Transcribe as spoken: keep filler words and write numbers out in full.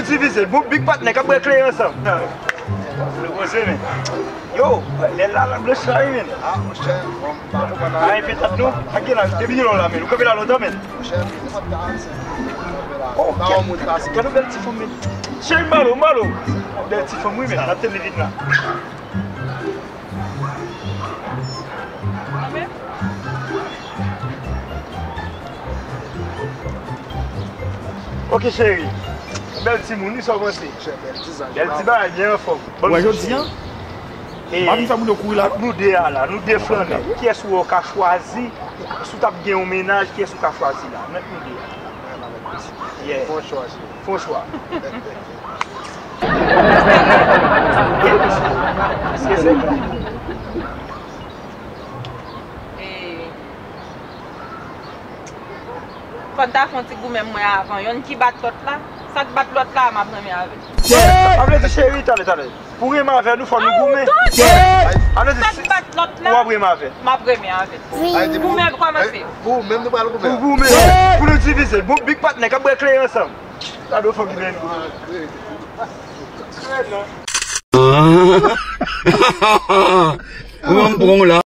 Divize, bon, big patnè k ap bwè kleren ansanm. Nou poze, men. Yo, lè la, la blanch la, wi, men. Ah, monchè, bon, pa konprann anyen. Ay, petat nou, ak gen la, depi nou la, men. Nou kanpe la lontan, men. Monchè, nou pa ta anse. Oh, pa yon moun pase. Gade yon bèl ti fanm, men. Cheri, m ba l, m ba l. Bèl ti fanm, wi, men. N ap tande vin la. Ok, cheri. Bèl timoun, wi, sa w panse? Bèl ti bagay, byen anfòm. Ou wè jodi a? E m ap vin fè moun yo kouri la, non? Nou de a la, nou de flannè. Kiyès ou wè w ka chwazi? Si w t ap gen yon mennaj, kiyès ou ka chwazi la? Nèt nou de a. Yeah. Fon chwa, cheri. Fon chwa. Fò n ta fè yon ti goumen mwen avan. Yonn ki bat lòt la, sa k bat lòt la, m ap renmen avè l. Sa vle di, cheri, talè, talè. Pou renmen avè nou, fò nou goumen. Sa k bat lòt la, w ap renmen avè l. M ap renmen avè l. Goumen ap kòmanse. Pou goumen. Pou nou divize. Bon, big patnè k ap bwè kleren ansanm. Gade yon fanm ki bèl. Ou an pran w la.